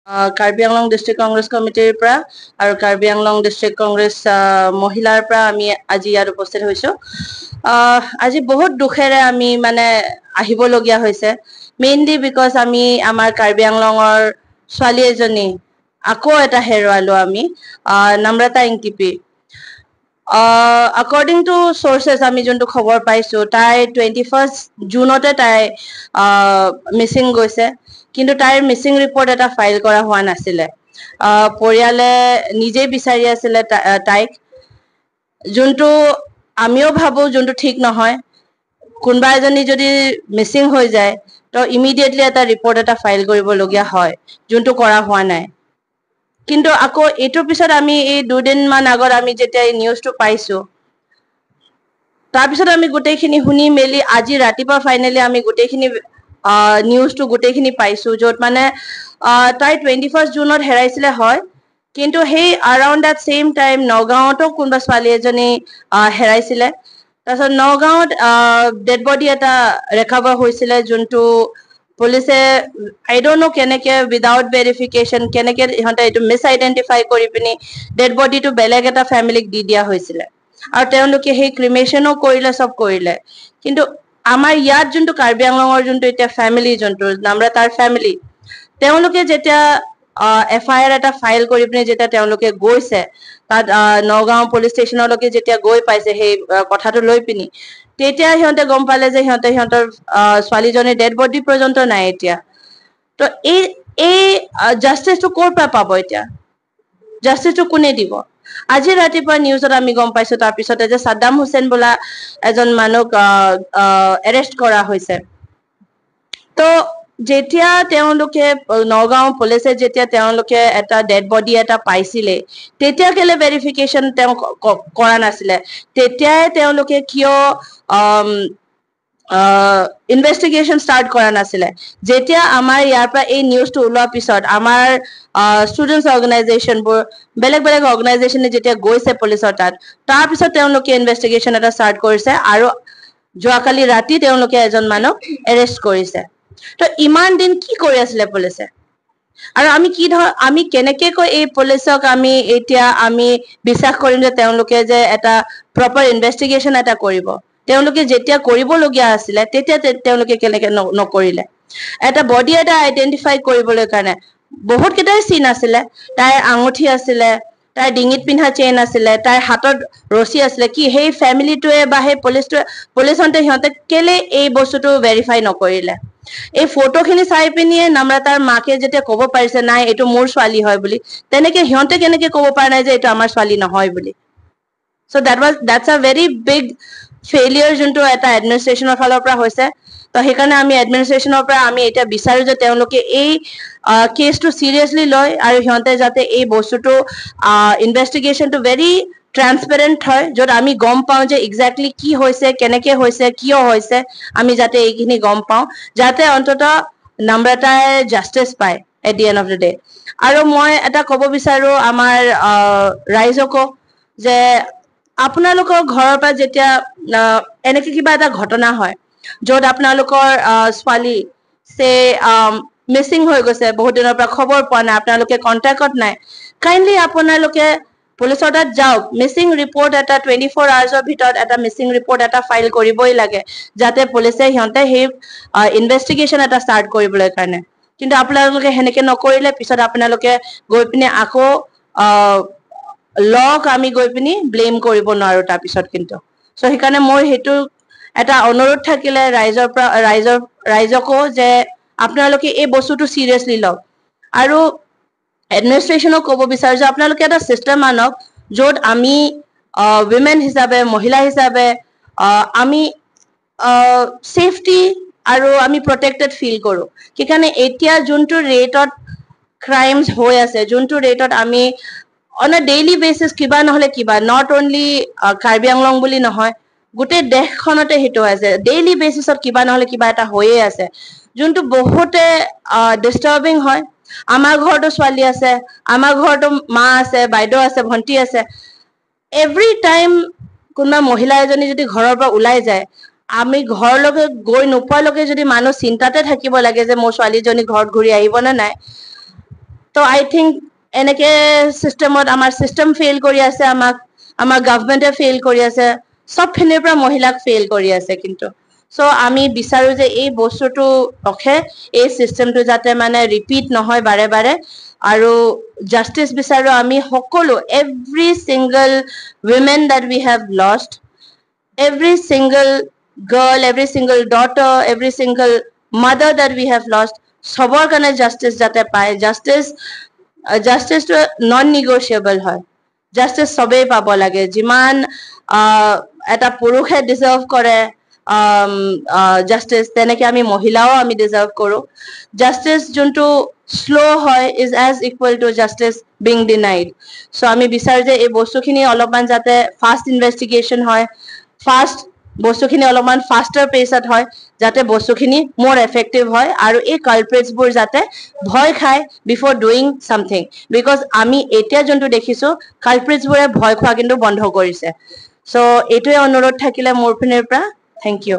Karbi Anglong district Congress কমিটিৰ পৰা আৰু কাৰ্বি আংলং ডিষ্ট্ৰিক্ট কংগ্ৰেছ মহিলাৰ পৰা আমি আজি ইয়াত উপস্থিত হৈছোঁ। আজি বহুত দুখেৰে আমি মানে আহিবলগীয়া হৈছে, মেইনলি because আমি আমাৰ কাৰ্বি আংলঙৰ ছোৱালী এজনী আকৌ এটা হেৰুৱালো আমি, নম্ৰতা ইংটিপি। আকৰ্ডিং টু চ'ৰ্চেছ, আমি যোনটো খবৰ পাইছোঁ, তাই 21 জুনতে তাই মিচিং গৈছে, কিন্তু তাইৰ মিচিং ৰিপৰ্ট এটা ফাইল কৰা হোৱা নাছিলে। পৰিয়ালে নিজেই বিচাৰি আছিলে তাইক, যোনটো আমিও ভাবোঁ যোনটো ঠিক নহয়। কোনোবা এজনী যদি মিচিং হৈ যায়, তো ইমিডিয়েটলি এটা ৰিপৰ্ট এটা ফাইল কৰিবলগীয়া হয়, যোনটো কৰা হোৱা নাই। কিন্তু আকৌ এইটোৰ পিছত আমি এই দুদিনমান আগত আমি যেতিয়া এই নিউজটো পাইছোঁ, তাৰপিছত আমি গোটেইখিনি শুনি মেলি আজি ৰাতিপুৱা ফাইনেলি আমি গোটেইখিনি নিউজটো গোটেইখিনি পাইছোঁ, য'ত মানে তাই 21 জুনত হেৰাইছিলে হয়, কিন্তু সেই আৰাউণ্ড that same time নগাঁৱতো কোনোবা ছোৱালী এজনী হেৰাইছিলে। তাৰপিছত নগাঁৱত ডেড বডি এটা ৰেকভাৰ হৈছিলে, যোনটো পুলিচে আই don't ন' কেনেকে উইদাউট ভেৰিফিকেশ্যন কেনেকে ইহঁতে এইটো মিছ আইডেণ্টিফাই কৰি পিনি ডেড বডিটো বেলেগ এটা ফেমিলিক দি দিয়া হৈছিলে আৰু তেওঁলোকে সেই ক্ৰিমেশ্যনো কৰিলে, চব কৰিলে। কিন্তু আমাৰ ইয়াত যোনটো কাৰ্বি আংলঙৰ যোনটো এতিয়া ফেমিলি, যোনটো নম্ৰতাৰ ফেমিলি, তেওঁলোকে যেতিয়া এফআইআৰ এটা ফাইল কৰি পিনি যেতিয়া তেওঁলোকে গৈছে তাত, নগাঁও পুলিচ ষ্টেচনলৈকে যেতিয়া গৈ পাইছে সেই কথাটো লৈ পিনি, তেতিয়া সিহঁতে গম পালে যে সিহঁতে সিহঁতৰ ছোৱালীজনীৰ ডেড বডি পৰ্যন্ত নাই এতিয়া। তো এই জাষ্টিচটো ক'ৰ পৰা পাব এতিয়া? জাষ্টিচটো কোনে দিব? আজি ৰাতিপুৱা নিউজত আমি গম পাইছো তাৰপিছতে যে ছাদ্দাম হুছেইন বোলা এজন মানুহক এৰেষ্ট কৰা হৈছে। তো যেতিয়া তেওঁলোকে নগাঁও পুলিচে যেতিয়া তেওঁলোকে এটা ডেড বডি এটা পাইছিলে, তেতিয়া কেলে ভেৰিফিকেশ্যন তেওঁ কৰা নাছিলে? তেতিয়াই তেওঁলোকে কিয় ইনভেষ্টিগেশ্যন ষ্টাৰ্ট কৰা নাছিলে? যেতিয়া আমাৰ ইয়াৰ পৰা এই নিউজটো ওলোৱাৰ পিছত আমাৰ ষ্টুডেণ্টছ অৰ্গেনাইজেশ্যনবোৰ, বেলেগ বেলেগ অৰ্গেনাইজেশ্যনে যেতিয়া গৈছে পুলিচৰ তাত, তাৰপিছত তেওঁলোকে ইনভেষ্টিগেশ্যন এটা ষ্টাৰ্ট কৰিছে আৰু যোৱাকালি ৰাতি তেওঁলোকে এজন মানুহক এৰেষ্ট কৰিছে। তো ইমান দিন কি কৰি আছিলে পুলিচে? আৰু আমি কি ধৰ আমি কেনেকে কৈ এই পুলিচক আমি এতিয়া আমি বিশ্বাস কৰিম যে তেওঁলোকে যে এটা প্ৰপাৰ ইনভেষ্টিগেশ্যন এটা কৰিব? তেওঁলোকে যেতিয়া কৰিবলগীয়া আছিলে, তেতিয়া তেওঁলোকে কেনেকে নকৰিলে? এটা বডি এটা আইডেণ্টিফাই কৰিবলৈ কাৰণে বহুত কেইটাই চিন আছিলে। তাইৰ আঙুঠি আছিলে, তাইৰ ডিঙিত পিন্ধা চেইন আছিলে, তাইৰ হাতত ৰছী আছিলে। কি সেই ফেমিলিটোৱে বা সেই পুলিচটোৱে, পুলিচহঁতে সিহঁতে কেলে এই বস্তুটো ভেৰিফাই নকৰিলে? এই ফটোখিনি চাই পিনিয়ে নম্ৰতাৰ মাকে যেতিয়া ক'ব পাৰিছে নাই, এইটো মোৰ ছোৱালী হয় বুলি, তেনেকে সিহঁতে কেনেকে ক'ব পৰা নাই যে এইটো আমাৰ ছোৱালী নহয় বুলি? So that's a very big failure যোনটো এটা এডমিনিষ্ট্ৰেশ্যনৰ ফালৰ পৰা হৈছে। তো সেইকাৰণে আমি এডমিনিষ্ট্ৰেশ্যনৰ পৰা আমি এতিয়া বিচাৰো যে তেওঁলোকে এই কেছটো চিৰিয়াছলি লয় আৰু সিহঁতে যাতে এই বস্তুটো ইনভেষ্টিগেশ্যনটো ভেৰি ট্ৰান্সপেৰেণ্ট হয়, য'ত আমি গম পাওঁ যে একজেক্টলি কি হৈছে, কেনেকে হৈছে, কিয় হৈছে, আমি যাতে এইখিনি গম পাওঁ, যাতে অন্ততঃ নম্ৰতাই জাষ্টিচ পায় at the end of the day। আৰু মই এটা ক'ব বিচাৰো আমাৰ ৰাইজকো যে আপোনালোকৰ ঘৰৰ পৰা যেতিয়া এনেকে কিবা এটা ঘটনা হয়, য'ত আপোনালোকৰ ছোৱালী চে মিচিং হৈ গৈছে, বহুত দিনৰ পৰা খবৰ পোৱা নাই, আপোনালোকে কণ্টেক্টত নাই, কাইণ্ডলি আপোনালোকে পুলিচৰ তাত যাওক। মিচিং ৰিপৰ্ট এটা 24 আৱাৰ্ছৰ ভিতৰত এটা মিচিং ৰিপৰ্ট এটা ফাইল কৰিবই লাগে, যাতে পুলিচে সিহঁতে সেই ইনভেষ্টিগেশ্যন এটা ষ্টাৰ্ট কৰিবলৈ কাৰণে। কিন্তু আপোনালোকে সেনেকে নকৰিলে পিছত আপোনালোকে গৈ পিনে আকৌ লক আমি গৈ পিনি ব্লেম কৰিব নোৱাৰো তাৰপিছত কিন্তু। চ' সেইকাৰণে মোৰ সেইটো এটা অনুৰোধ থাকিলে ৰাইজৰ পৰা, ৰাইজকো যে আপোনালোকে এই বস্তুটো চিৰিয়াছলি লওক। আৰু এডমিনিষ্ট্ৰেশ্যনক ক'ব বিচাৰো যে আপোনালোকে এটা চিষ্টেম আনক, য'ত আমি উইমেন হিচাপে, মহিলা হিচাপে আমি ছেফটি আৰু আমি প্ৰটেক্টেড ফিল কৰোঁ। সেইকাৰণে এতিয়া যোনটো ৰেটত ক্ৰাইমছ হৈ আছে, যোনটো ৰেটত আমি অন আ ডেইলি বেচিছ কিবা নহ'লে কিবা, not only Karbi Anglong বুলি নহয়, গোটেই দেশখনতে সেইটো হৈ আছে, ডেইলি বেচিছত কিবা নহ'লে কিবা এটা হৈয়ে আছে, যোনটো বহুতে ডিষ্টাৰ্বিং হয়। আমাৰ ঘৰতো ছোৱালী আছে, আমাৰ ঘৰতো মা আছে, বাইদেউ আছে, ভণ্টি আছে। এভৰি টাইম কোনোবা মহিলা এজনী যদি ঘৰৰ পৰা ওলাই যায়, আমি ঘৰলৈকে গৈ নোপোৱালৈকে যদি মানুহ চিন্তাতে থাকিব লাগে যে মোৰ ছোৱালীজনী ঘৰত ঘূৰি আহিব নে নাই। তো আই থিংক এনেকে চিষ্টেমত আমাৰ চিষ্টেম ফেইল কৰি আছে, আমাক আমাৰ গভমেণ্টে ফেইল কৰি আছে, চবখিনিৰ পৰা মহিলাক ফেইল কৰি আছে। কিন্তু চ' আমি বিচাৰো যে এই বস্তুটো ৰখে, এই চিষ্টেমটো যাতে মানে ৰিপিট নহয় বাৰে বাৰে। আৰু জাষ্টিচ বিচাৰো আমি সকলো, every single women that we have lost, every single girl, every single daughter, every single mother that we have lost, চবৰ কাৰণে জাষ্টিচ যাতে পায়। জাষ্টিচটো নন নিগচিয়েবল হয়। জাষ্টিচ চবেই পাব লাগে। যিমান এটা পুৰুষে ডিজাৰ্ভ কৰে জাষ্টিচ, তেনেকে আমি মহিলাও আমি ডিজাৰ্ভ কৰোঁ। জাষ্টিচ যোনটো শ্ল' হয় is as equal to justice being denied. So আমি বিচাৰোঁ যে এই বস্তুখিনি অলপমান যাতে ফাষ্ট ইনভেষ্টিগেশ্যন হয়, ফাষ্ট বস্তুখিনি অলপমান ফাষ্টাৰ পেচত হয়, যাতে বস্তুখিনি মোৰ এফেক্টিভ হয় আৰু এই কালপ্ৰিটছবোৰ যাতে ভয় খায় বিফৰ ডুইং ছামথিং। Because আমি এতিয়া যোনটো দেখিছোঁ, কালপ্ৰিটছবোৰে ভয় খোৱা কিন্তু বন্ধ কৰিছে। চ' এইটোৱে অনুৰোধ থাকিলে মোৰ পিনৰ পৰা। Thank U.